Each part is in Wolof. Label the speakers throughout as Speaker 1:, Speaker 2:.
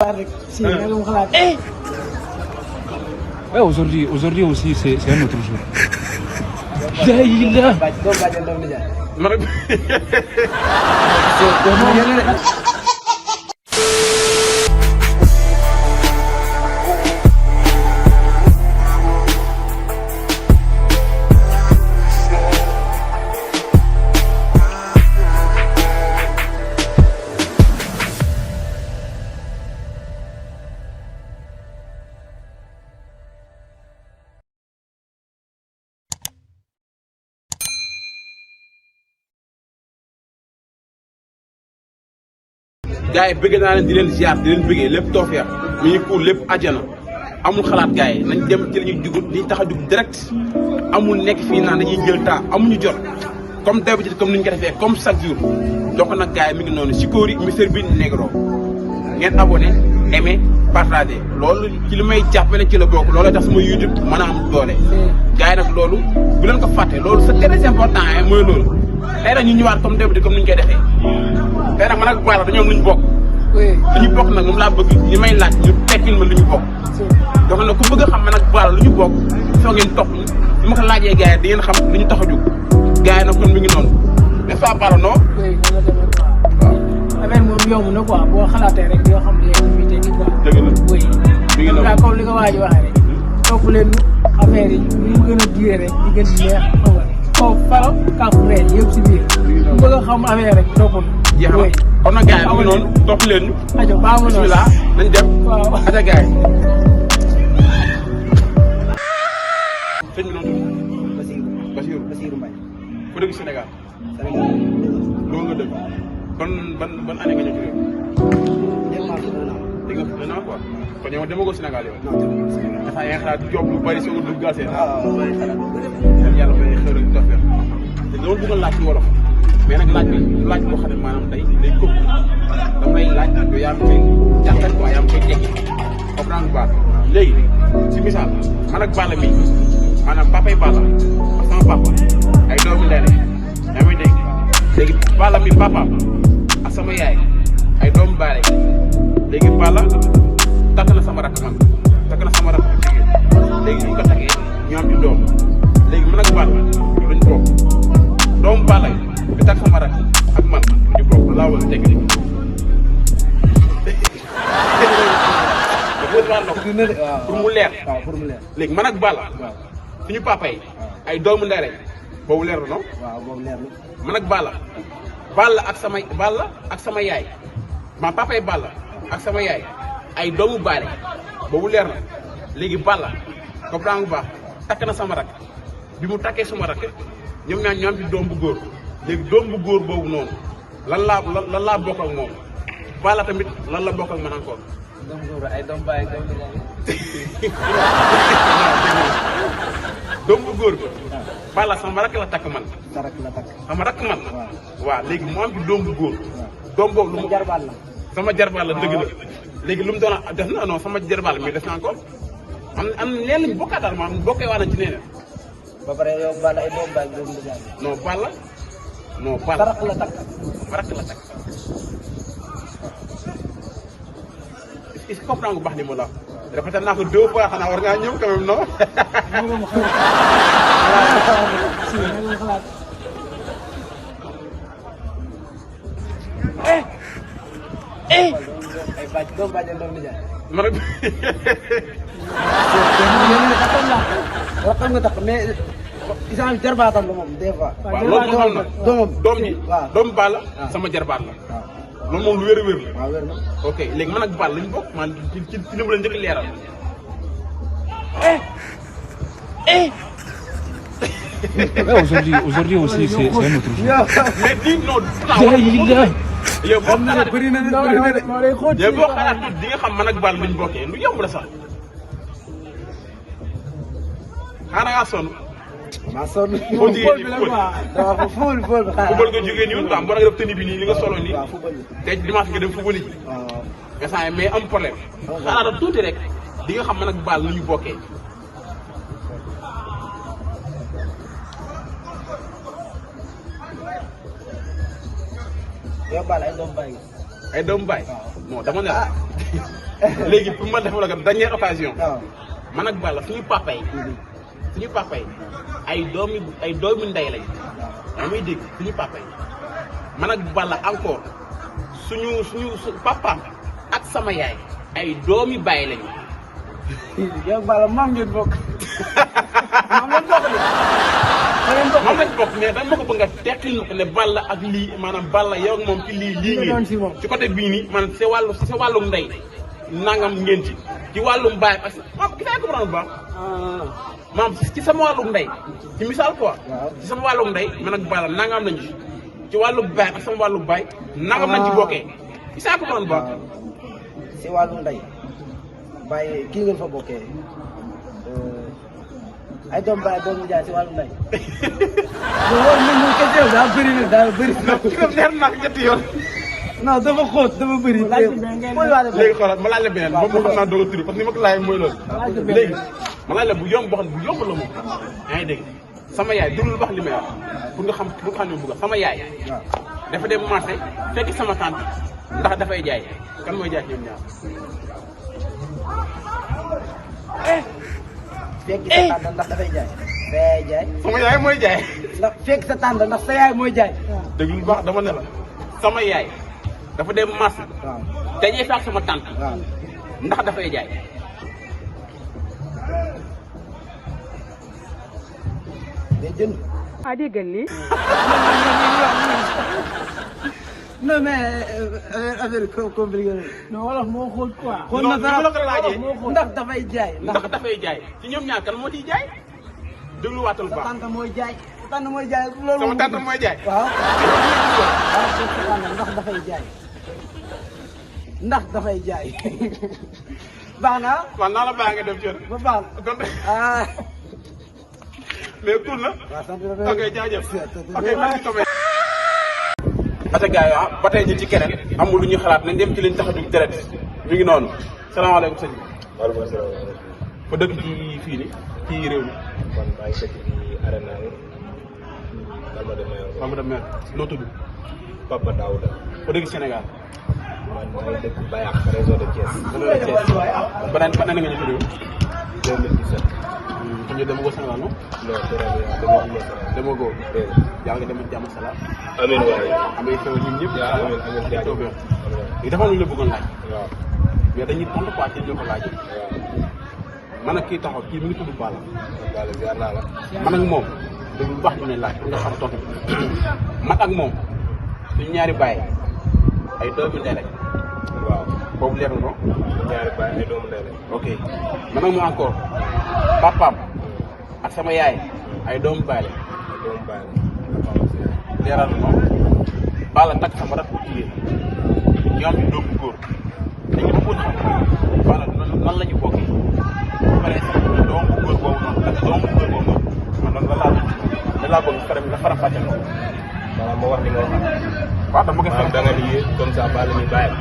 Speaker 1: Si, nagam xalaat.
Speaker 2: Ouais, aujourd'hui aussi, c'est un autre jour. Daïla.
Speaker 3: gars yi bëgg naa leen di leen ziar di leen bëggee lépp toofeex mi ngi cool lépp àjjana amul xalaat gars yi nañ dem ci la ñuy dugg di tax a dugg direct amul nekk fii naan dañuy jël temps amuñu jot comme d'habitude comme ni ñu ko defee comme chaque jour donc nag gars yi mi ngi noonu Sikori Mister Bi Negro ngeen abonné aimé partagé loolu ci li may jàppale ci la bokk loolu tax sama YouTube mën a am doole gars yi nag loolu bu leen ko fàtte loolu c'est très important mooy loolu tey nag ñu ñëwaat comme d'habitude comme ni ñu koy defee tey nag man ak Balla dañoo am lu ñu bokk. lu ñu bokk nag moom laa bëgg li may laaj ñu tekkil ma lu ñu bokk. donc nag ku bëgg a xam man ak Balla lu ñu bokk soo ngeen topp su ma ko laajee gars yi di ngeen xam lu ñu tax a jóg gars yi nag kon mi ngi noonu n'est-ce pas Balla non.
Speaker 1: oui noonu la demee quoi. affaire moom yomb na quoi boo xalaatee rek yoo xam ne yéen a ngi quoi.
Speaker 3: dëgg la
Speaker 1: oui.
Speaker 3: mi ngi noonu
Speaker 1: comme li ko waaj waxee rek. topp leen affaire yi ñu gën a diire rek di gën di neex xam nga foofu faro kàpp rek yëpp si biir. ku bëgg a xam affaire rek toppul.
Speaker 3: jeex na kon nag gars yi mi ngi noonu topp leen ñu.
Speaker 1: ajo baax na
Speaker 3: bismillah nañ dem.
Speaker 1: waaw
Speaker 3: ata gars yi. sëñ bi noonu.
Speaker 4: Basirou Mbaye.
Speaker 3: fu dëgg Sénégal.
Speaker 4: Sénégal.
Speaker 3: loolu nga dëgg. ban année nga ñëw ci réew. dégg nga un an quoi. kon yow demagoo Sénégal yow. dafa yaa ngi xalaat job lu bari soog a dugg gaal seen. yàlla may xëy na tafeex te dama bëgg a laaj ci wolof mais nag laaj boo xam ne maanaam day këpp dama lay laaj yow yaa ngi koy jàngat quoi yaa ngi koy tekki comprendre bu baax léegi si misaal man ak Balla mi maanaam papay Balla ak sama papa ay doomu ndey lañ yaa ngi dégg léegi Balla mi papa ak sama yaay ay doomu baay léegi Balla takk na sama rakk man takk na sama rakk bu jigéen léegi ñu ko takkee ñoo am ci doom léegi man ak Balla ñu lañ bokk doomu Balla bi takk sama rakk ak man ñu bokk laa wala tekki ni pour mu leer
Speaker 4: waaw pour mu leer.
Speaker 3: léegi man ak Balla suñu papa yi ay doomu ndey lañ boobu leer na non
Speaker 4: waaw boobu leer na.
Speaker 3: man ak Balla ak sama yaay ma papa yi Balla ak sama yaay ay doomu baale boobu leer na léegi Balla comprendre bu baax takk na sama rak bi mu takkee sama rak ñoom ñaar ñoo am ci doom bu góor léegi doom bu góor boobu noonu lan laa bokk ak moom Balla tamit lan la bokk ak man encore.
Speaker 4: doom boobu ay doom baay doom
Speaker 3: doom bu góor bi Balla sama rak la takk man.
Speaker 4: sa rak la takk.
Speaker 3: sama rak man. waaw léegi mu am ci doom bu góor.
Speaker 4: waaw
Speaker 3: doom boobu lu mu
Speaker 4: jarbaat la.
Speaker 3: sama jarbaat la dëgg la léegi lu mu doon def na non sama jarbaat la mais def naa ko am leen lañ bokkaat daal maanaam bokkee waa na ci nee
Speaker 4: ba pare yow Balla ay doom baay doom la.
Speaker 3: non Balla
Speaker 4: sa rak la takk.
Speaker 3: sama rak la takk est-ce que comprendre nga baax ni ma la répété naa ko 2 fois xanaa war ngaa ñëw quand même non.
Speaker 1: si nagam xalaat.
Speaker 4: ay bàcc doom baay doom la jaay.
Speaker 3: man rek
Speaker 4: xam nga takk mais isaan jarbaatam la moom des fois.
Speaker 3: waaw loolu moo xam na doom ji
Speaker 4: waaw
Speaker 3: doomu Balla sama jarbaat la loolu moom lu wér a wér la.
Speaker 4: waaw wér na.
Speaker 3: ok léegi man ak Balla lañu bokk man ci li mu la njëkk leeral.
Speaker 2: Ouais, aujourd'hui aussi, c'est un autre jour.
Speaker 3: mais di non.
Speaker 2: Daïla.
Speaker 3: yow boo xalaat
Speaker 4: bëri na
Speaker 1: non non day xóot
Speaker 3: yow boo xalaat di nga xam man ak Balla luñ bokkee lu yomb la sax. xanaa ngaa sonn.
Speaker 4: maa sonn.
Speaker 3: boo jigéen ñi fóol
Speaker 4: waaw fóol fóol bi xaaral.
Speaker 3: fóol nga jógee nii quoi boo nga def tenue bi nii li nga solo nii.
Speaker 4: waaw fóol bi.
Speaker 3: te dimanche nga dem fóol ji.
Speaker 4: waaw.
Speaker 3: instant mais am problème. xalaat tuuti rek di nga xam man ak Balla lu ñu bokkee.
Speaker 4: yow Balla ay doom baay.
Speaker 3: ay doomu baay. non dama ne la léegi pour ma defal la ko dernière occasion.
Speaker 4: waaw
Speaker 3: man ak Balla suñu papa yi. suñu papa yi ay doomi ndey lañ. yaa may dégg suñu papa yi man ak Balla encore suñu papaam ak sama yaay ay doomi baay lañu.
Speaker 1: yow Balla maam ngeen bokk. maam ngeen bokk de.
Speaker 3: moom lañ bokk mais dañ ma ko bëgg a teqil ma ko ne Balla ak lii maanaam Balla yow ak moom ci lii ngeen ci côté bii nii man sa wàllum ndey nangam ngeen ci wàllum baay ak maam ki saa comprendre bu baax maam ci sama wàllum ndey ci misaal quoi ci sama wàllum ndey man ak Balla nangam lañu ci wàllum baay ak sama wàllum baay nangam lañ ci bokkee ki saa comprendre bu baax
Speaker 4: si wàllum ndey bàyyi kii ngeen fa bokkee ay doom baay doom jaay si wàllum ndey.
Speaker 1: loolu moom mooy question daa bëri na daa bëri.
Speaker 3: leer na ñetti yoon.
Speaker 1: non dafa xóot dafa bëri.
Speaker 3: léegi xoolal ma laaj la beneen boobu xam naa doog a turi parce que ni ma ko laajee mooy loolu. léegi ma laaj la bu yomb boo xam ne bu yomb la moom. yaa ngi dégg sama yaay déglu lu wax li may wax pour nga xam ne mu bëgg sama yaay. dafa dem marché fekk sama tante ndax dafay jaay kan mooy jaay ñoom ñaar.
Speaker 4: fekk sa tànn ndax dafay jaay. day jaay.
Speaker 3: sama yaay mooy jaay.
Speaker 4: ndax fekk sa tànn ndax sa yaay mooy jaay.
Speaker 3: dégg lu baax dama ne la sama yaay dafa dem marché.
Speaker 4: waaw
Speaker 3: dajee fekk sama tante.
Speaker 4: waaw
Speaker 3: ndax dafay jaay.
Speaker 4: day jënd.
Speaker 1: ah dégg lii. non mais affaire bi compliqué na. non wolof moo xool quoi.
Speaker 3: xool na dara la ko laajee
Speaker 4: ndax dafay jaay.
Speaker 3: ndax dafay jaay ci ñoom ñaar kan moo ciy jaay. dégluwaatal bu
Speaker 4: sa
Speaker 3: baax
Speaker 4: tànn mooy jaay. sa tànn mooy jaay loolu.
Speaker 3: sama tante mooy jaay.
Speaker 4: waaw. waaw fekk sa tànn ndax dafay jaay. ndax dafay jaay. baax na.
Speaker 3: waaw naa la baax nga dem ci yoon.
Speaker 4: ba baax
Speaker 3: kon
Speaker 4: ah.
Speaker 3: mais tur na.
Speaker 4: waaw sant
Speaker 3: ok jaajëf ok merci beaucoup. ate gars yi ba tey ñu ci keneen amul lu ñuy xalaat nañ dem ci liñ tax a dugg deret mi ngi noonu salaamaaleykum sëñ bi.
Speaker 5: waaleykum salaam.
Speaker 3: fa dëkk ci fii nii ci réew mi.
Speaker 5: man maa ngi dëkk ci arena yi. Palma de Mayoro.
Speaker 3: Palma de Mayoro noo tudd.
Speaker 5: Papa Daouda.
Speaker 3: fa dëkk Sénégal.
Speaker 5: man maa ngi dëkk Bayax région de Thiès.
Speaker 3: beneen nga ñu fi réew.
Speaker 5: 2017.
Speaker 3: kon ñu dama ko Sénégal non.
Speaker 5: non dama ko
Speaker 3: dama ko. yàlla nga dem ak jàmm ak salaam.
Speaker 5: amiin waay.
Speaker 3: amee xew ñun ñëpp.
Speaker 5: yaa amiin amiin jaajëf
Speaker 3: li dafa am lu la bëggoon laaj.
Speaker 5: waaw.
Speaker 3: mais dañuy tontu quoi ci ñu ko laajee.
Speaker 5: waaw.
Speaker 3: man ak kii taxaw kii mi ngi tudd Balla.
Speaker 5: Balla ziar naa la.
Speaker 3: man ak moom déglu lu baax ñu ne laaj nga xam tontu bi man ak moom suñu ñaari baay ay doomu ndey lañ.
Speaker 5: waaw.
Speaker 3: boobu leer na ko.
Speaker 5: ñaari baay ay doomu ndey lañ.
Speaker 3: ok man ak moom encore papaam ak sama yaay ay doomu baay lañ.
Speaker 5: ay doomu baay lañ.
Speaker 3: leeral na moom Balla takk sama rakk bu jigéen ñoom ñu doomu góor dañu bëggoon xam Balla nan la ñu bokkee ba pare doomu góor boobu noonu ak doomu góor boobu noonu man loolu la laa bëgg nga faram-fàcceel ko.
Speaker 5: maanaam moo wax li nga wax.
Speaker 3: waaw dama koy
Speaker 5: maanaam da nga ni comme ça Balla mi bàyyam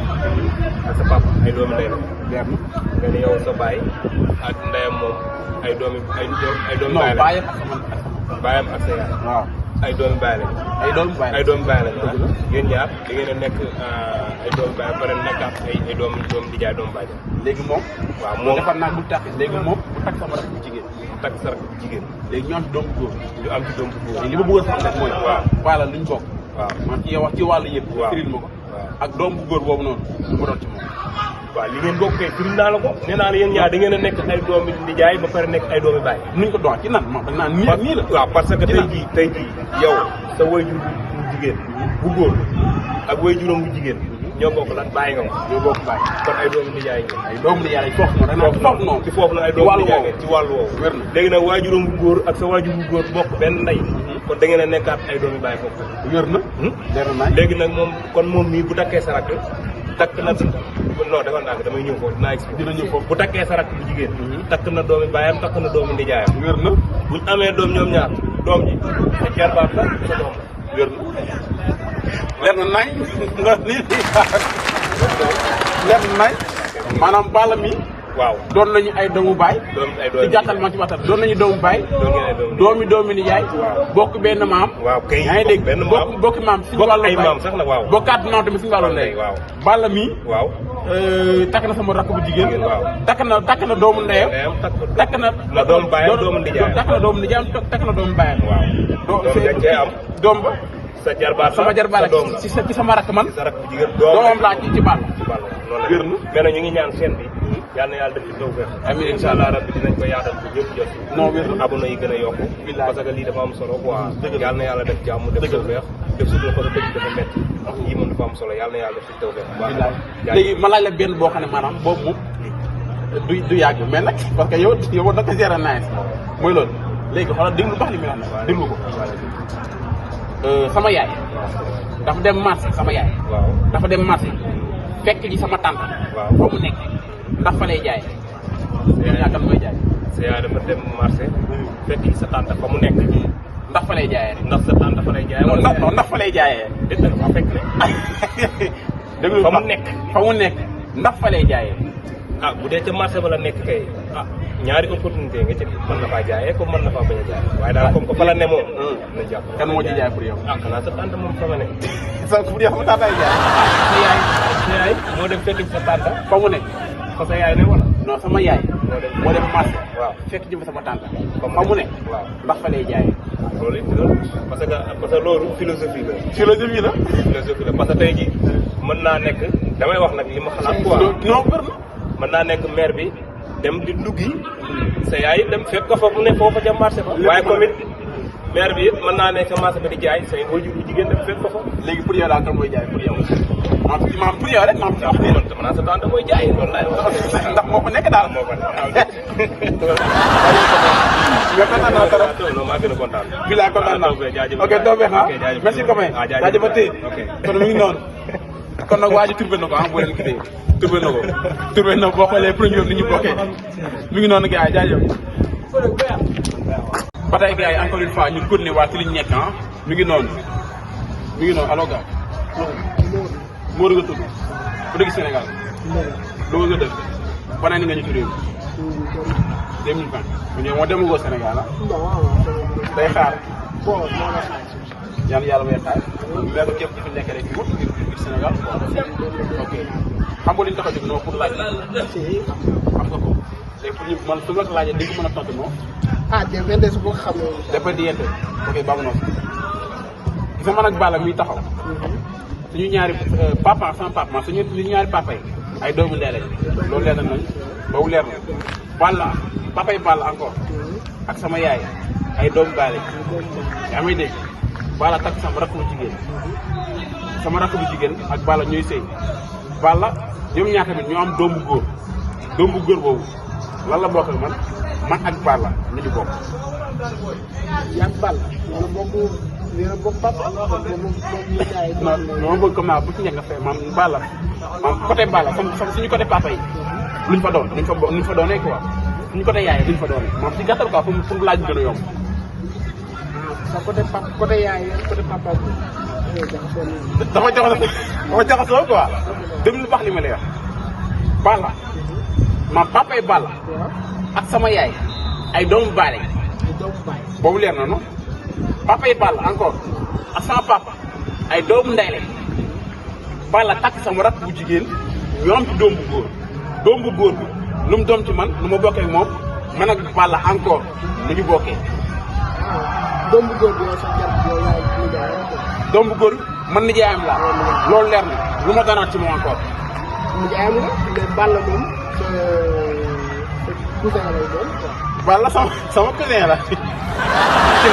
Speaker 5: ak sa papa ay doomu ndey la.
Speaker 3: leer na.
Speaker 5: nga ni yow sa baay ak ndeyam moom ay doomi baay
Speaker 3: non
Speaker 5: la.
Speaker 3: bàyyam ak sama
Speaker 5: baayam ak sa yaay.
Speaker 3: waaw
Speaker 5: ay doomi baay lañ.
Speaker 3: ay doomu baay
Speaker 5: ay doomi baay lañ. yéen ñaar da ngeen a nekk ay doomi baay ba pare nekkaat ay doomu di jaay doomu baay.
Speaker 3: léegi moom.
Speaker 5: waaw moom
Speaker 3: defar naa bu tàkk léegi moom bu tàkk sama rakk bu jigéen.
Speaker 5: takk sa rakk bu jigéen.
Speaker 3: léegi ñoo am ci doomu góor.
Speaker 5: ñu am ci doom bu góor.
Speaker 3: li ma bëggoon xam rek mooy.
Speaker 5: waaw
Speaker 3: Balla luñ bokk.
Speaker 5: waaw
Speaker 3: man ci yow wax ci wàllu yëpp.
Speaker 5: waaw
Speaker 3: firil ma ko.
Speaker 5: waaw
Speaker 3: ak doom bu góor boobu noonu lu ma doon ci moom.
Speaker 5: waaw li ngeen bokk kay firil naa la ko. nee naa la yéen ñaar da ngeen a nekk ay doomi di jaay ba pare nekk ay doomi baay.
Speaker 3: nuñ ko doon ci nan moom dañ naan nii la.
Speaker 5: waaw parce que tey jii yow sa waajur bu jigéen bu góor ak waajuram bu jigéen ñoo bokk lan bàyyi nga ko.
Speaker 3: ñoo bokk baay.
Speaker 5: kon ay doomu nijaay ngeen.
Speaker 3: ay doomu di yàlla foofu noonu. foofu noonu
Speaker 5: ci foofu la ay doomu nijaay ngeen ci wàllu woowu.
Speaker 3: wér na
Speaker 5: léegi nag waajuram bu góor ak sa waajur bu góor bokk benn ndey. kon da ngeen a nekkaat ay doomi baay foofu.
Speaker 3: wér na. leer na
Speaker 5: léegi nag moom kon moom mii bu takkee sa rakk takk na non defal naa ko damay ñëw foofu dinaa expliqué.
Speaker 3: dina ñëw foofu
Speaker 5: bu takkee sa rakk bu jigéen. takk na doomi baayam takk na doomi nijaayam.
Speaker 3: wér na.
Speaker 5: buñ amee doom ñoom ñaar doom ji sa jarbaat la sa doom la.
Speaker 3: wér na. leer na nañ nga nii leer na nañ maanaam Balla mi.
Speaker 5: waaw
Speaker 3: doon nañu ay doomu baay.
Speaker 5: ay doomi
Speaker 3: ci gàttal man ci waxtaan doon nañu doomu baay.
Speaker 5: doon ngeen ay doomi
Speaker 3: doomi nijaay. bokk benn maam.
Speaker 5: waaw kay
Speaker 3: yaa ngi dégg
Speaker 5: benn maam
Speaker 3: bokki maam suñu
Speaker 5: bokk
Speaker 3: wàllu
Speaker 5: ay
Speaker 3: baay
Speaker 5: maam sax nag waaw.
Speaker 3: bokkaat noonu tamit suñu wàllu ndey.
Speaker 5: waaw
Speaker 3: Balla mi.
Speaker 5: waaw
Speaker 3: takk na sama rakk bu jigéen.
Speaker 5: waaw
Speaker 3: takk na doomu ndeyam. takk na
Speaker 5: doomu baayam doomu nijaayam.
Speaker 3: takk na doomu nijaayam takk na doomu baayam.
Speaker 5: waaw doom dañ cee am.
Speaker 3: doom ba.
Speaker 5: sa jarbaat
Speaker 3: sama jarbaat ci sama rakk man.
Speaker 5: sa rakk bu jigéen
Speaker 3: doomam laa ci bàll.
Speaker 5: ci bàll loolu la mais nag ñu ngi ñaan seen bi. yal na yàlla def ci tawfeex.
Speaker 3: amiin
Speaker 5: incha allah rabbi dinañ ko yaatal bu ñëpp jot.
Speaker 3: non wér na
Speaker 5: abonné yi gën a yokku. parce que lii dafa am solo quoi. yal na yàlla def jàmm def tawfeex. def suñu ko dëgg dafa métti. ndax yii moom dafa am solo yal na yàlla def ci tawfeex.
Speaker 3: léegi ma laaj la benn boo xam ne maanaam boobu moom du yàgg mais nag parce que yow da ko gérer naa mooy loolu léegi xoolal déglu lu baax li muy wax nag déglu ko. sama yaay. dafa dem marché sama yaay.
Speaker 5: waaw
Speaker 3: dafa dem marché fekk ji sama tante.
Speaker 5: waaw
Speaker 3: fa mu nekk ndax fa lay jaay. ñaata mooy jaay.
Speaker 5: sa yaay dafa dem marché fekk ji sa tante fa mu nekk.
Speaker 3: ndax fa lay jaayee.
Speaker 5: ndax sa tante fa lay jaayee. wala
Speaker 3: non ndax fa lay jaayee.
Speaker 5: dégg nga fa fekk rek.
Speaker 3: déglu
Speaker 5: fa mu nekk.
Speaker 3: fa mu nekk ndax fa lay jaayee.
Speaker 5: ah bu dee ca marché ba la nekk kay ñaari opportunité nga ci mën na faa jaayee comme mën na faa bañ a jaayee waaye daal comme que fa la ne moom na jàpp
Speaker 3: kan moo ci jaay pour yow.
Speaker 5: ah xanaa sa tante moom fa ma ne
Speaker 3: sa pour yow sama tante ay jaay.
Speaker 5: sa yaay moo dem fekk sa tante
Speaker 3: fa mu nekk.
Speaker 5: fa sa yaay ne wala
Speaker 3: non sama yaay. moo dem marché.
Speaker 5: waaw
Speaker 3: fekk ji fa sama tante.
Speaker 5: fa
Speaker 3: mu nekk.
Speaker 5: waaw
Speaker 3: ndax fa lay jaayee.
Speaker 5: loolu it loolu parce que loolu philosophie la.
Speaker 3: philosophie la.
Speaker 5: philosophie la parce que tey jii mën naa nekk damay wax nag li ma xalaat quoi.
Speaker 3: non wér na.
Speaker 5: mën naa nekk maire bi dem di duggi sa yaay dem fekk ko foofu ne foofa ca marché ba. waaye comme it maire bi it mën naa ne ca marché ba di jaay say waajur bu jigéen dem fekk ko fa.
Speaker 3: léegi pour yow daal kan mooy jaay pour yow. maam pour yow rek maam.
Speaker 5: waaw man dama naan sa tante mooy jaay loolu laay wax.
Speaker 3: ndax moo ko nekk daal.
Speaker 5: moo ko nekk
Speaker 3: mais kontaan naa trop.
Speaker 5: non maa gën a kontaan.
Speaker 3: bii laa kontaan naa ok Tawfekh ah merci copain. jaajëf ba tey kon mi ngi noonu. kon nag waa ji turbe na ko ah boo leen gisee turbe na ko turbe na boo xoolee premier ni ñu bokkee mi ngi noonu gars yi jaajëf. ba tey gars yi encore une fois ñu continuer waa ci li ñu nekk ah mi ngi noonu allo gars. Modou nga tudd bu dëgg Sénégal. Louga nga dëkk. ban année nga ñu tuddee 2020. moo demagoo Sénégal ah. day xaar. yàlla may xaar. mais ko képp ku fi nekk rek ñu wut ngir Sénégal ok xam nga li ñu tax a jóg non pour laaj la. xam nga ko léegi pour ñu man su ma la ko laajee di nga mën a tontu non.
Speaker 4: dépende su ko xamee.
Speaker 3: dépende ok baabu noonu. gis nga man ak Balla miy taxaw. suñu ñaari papa sama papa suñu ñaari papa yi ay doomu ndey lañ loolu leer na nañ boobu leer na Balla papa yi Balla encore ak sama yaay ay doomu baay lañ yaa may dégg Balla takk sama rakk bu jigéen ak Balla ñooy sëy Balla ñoom ñaar tamit ñoo am doom bu góor boobu lan la bokk man ak Balla lu ñu bokk.
Speaker 4: yaa ngi Balla wala bokk papa
Speaker 3: non bëgg comme naa bu ci nekk nga fay maam Balla maam côté Balla comme suñu côté papa yi luñ fa doon luñ fa doonee quoi suñu côté yaay luñ fa doonee maam ci gàttal quoi pour laaj bi gën a yomb.
Speaker 4: sa côté yaay côté papa bi
Speaker 3: dafa jaxasoo quoi déglu lu baax li ma lay wax Balla maam papa yi Balla ak sama yaay ay doomu baale boobu leer na non papa yi Balla encore ak sama papa ay doomu ndey lañ Balla takk sama rakk bu jigéen ñu am ci doom bu góor bi lu mu doom ci man lu ma bokkee ak moom man ak Balla encore lu ñu bokkee.
Speaker 4: doom bu góor bi yow sa jàpp yow yaay nijaayam.
Speaker 3: doom bu góor man nijaayam laa loolu leer na lu ma danaat ci moom encore.
Speaker 4: nijaayam la mais Balla moom sa cousin lay doon quoi.
Speaker 3: Balla sama cousin la ci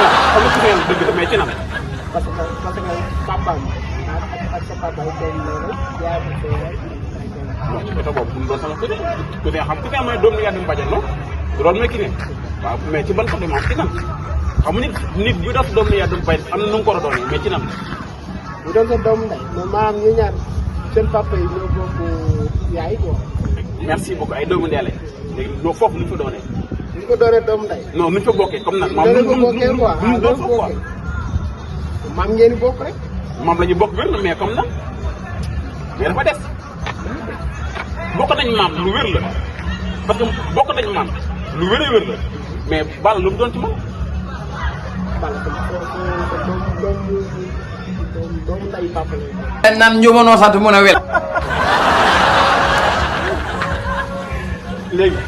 Speaker 3: na sama cousin la dëgg la mais ci na
Speaker 4: parce que papaam ak sa papa yi doom la yaay ak sa yaay.
Speaker 3: non ci côté boobu mu doon sama cousin xam cousin mooy doom ni yaa dem bàjjen non loolu mooy ki ne waaw mais ci ban côté maam ci nan xam nit bu doon doom ni yaa dem bàjjen am na nu mu ko war a doonee mais ci nan
Speaker 4: bu doon sa doom ndey mais maanaam ñu ñaar seen papa yi ñoo bokk yaay quoi.
Speaker 3: merci beaucoup ay doomu ndey lañ léegi loolu foofu nu ñu fa doonee.
Speaker 4: nu ñu ko doonee doomu ndey.
Speaker 3: non nu ñu fa bokkee comme nag.
Speaker 4: maam nu ñu bokkee quoi ah doon bokkee. maam ngeen di bokk rek.
Speaker 3: maam la ñu bokk wér na mais comme nag mais dafa des bokk nañ maam lu wér la parce que bokk nañ maam lu wér la mais Balla lu mu doon ci man.
Speaker 4: Balla doomu nday papa la.
Speaker 6: dañ naan njuumanoo sant mun a wel
Speaker 3: léegi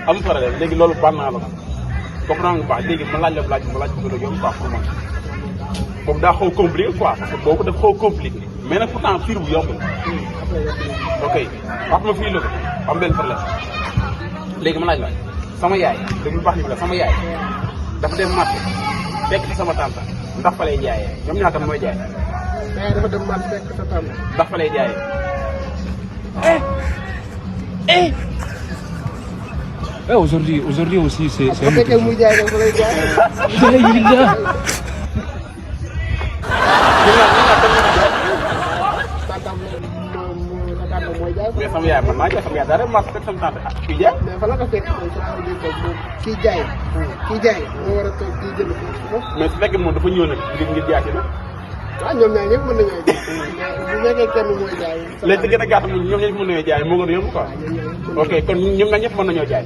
Speaker 3: am problème léegi loolu ban naa la ko comprendre nga baax léegi ma laaj ko doon yow quoi pour man boobu daa xaw compliqué quoi parce que boobu dafa xaw compliqué mais nag pourtant fiir bu yomb la ok wax ma fii la ko am benn problème léegi ma laaj la sama yaay déglu baax ni la sama yaay dafa dem marché fekk ci sama tante ndax fa lay jaayee ñoom ñaata mooy jaay
Speaker 4: dafa dem marché fekk sa tante
Speaker 3: ndax fa lay jaayee
Speaker 2: Aujourd'hui aussi, c'est
Speaker 4: bu fekkee muy jaay da nga lay jaay tantam mooy jaay
Speaker 3: mais sama yaay man naa jaay sama yaay daa dem marché fekk sama tante kii jaay
Speaker 4: mais fa la ko fekk kii jaay moo war a toog kii jënd ko
Speaker 3: mais su fekkee moom dafa ñëw nag ngir jaay ci nag
Speaker 4: waaw ñoom ñaar ñëpp mën nañoo jaay bu fekkee kenn mooy jaay
Speaker 3: léegi ci gën a gàtt ñoom ñëpp mën nañoo jaay moo gën a yomb quoi ok kon ñoom ñaar ñëpp mën nañoo jaay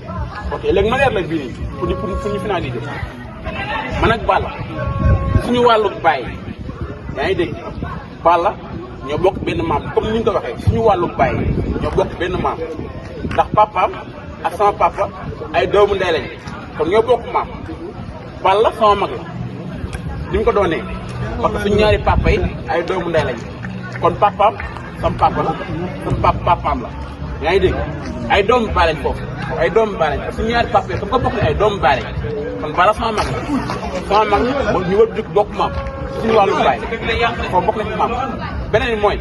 Speaker 3: ok léegi ma leer la bii nii pour ñu finaliser man ak Balla suñu wàllu baay yaa ngi dégg Balla ñoo bokk benn maam comme ni nga ko waxee suñu wàllu baay ñoo bokk benn maam ndax papaam ak sama papa ay doomu ndey lañ kon ñoo bokk maam Balla sama mag la ni mu ko doonee parce que suñu ñaari papa yi ay doomu ndey lañ kon papaam sama papa la sama papaam la yaa ngi dégg ay doomu baay lañ foofu ay doomu baay lañ suñu ñaari papa yi comme ko bokk ne ay doomu baay lañ kon Balla sama mag la ñu wër dëkk bokk maam suñu wàllu baay foofu bokk nañu maam beneen bi mooy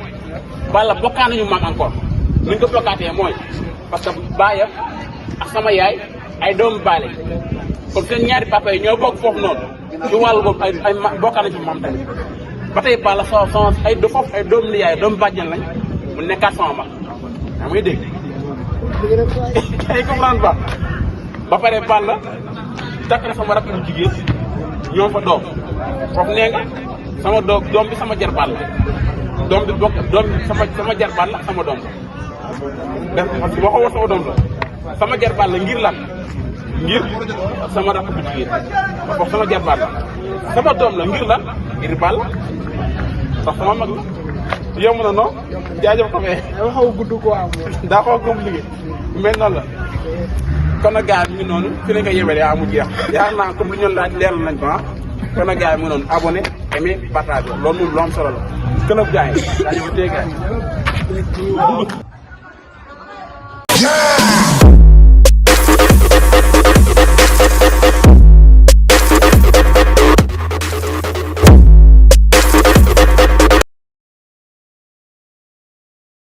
Speaker 3: Balla bokkaa nañu maam encore ni ñu ko bokkaatee mooy parce que baayam ak sama yaay ay doomu baay lañ kon seen ñaari papa yi ñoo bokk foofu noonu ci wàllu boobu ay bokkaa nañu maam tamit ba tey Balla sama ay foofu ay doomu yaay doomu bàjjan lañ mu nekkaat sama mag yaa may dégg ay comprendre ba pare Balla takk na sama rakk bu jigéen ñoo fa doom foofu nee nga sama doom bi sama jarbaat la doom bi sama jarbaat la sama doom la parce que boo ko war sama doom la sama jarbaat la ngir lan ngir sama rakk bu jigéen foofu sama jarbaat la sama doom la ngir lan ngir Balla ndax sama mag la yomb na non jaajëf ko fee
Speaker 4: dafa xaw a gudd quoi
Speaker 3: daa xaw a compliqué mais noonu la kon nag gars yi mi ngi noonu fi lañ koy yebele yaa mu jeex yaakaar naa comme li ñu laaj leeral nañ ko ah kon nag gars yi mi ngi noonu abonné aimé partagé loolu moom lu am solo la gën a gars yi daa ñu ko téye gars yi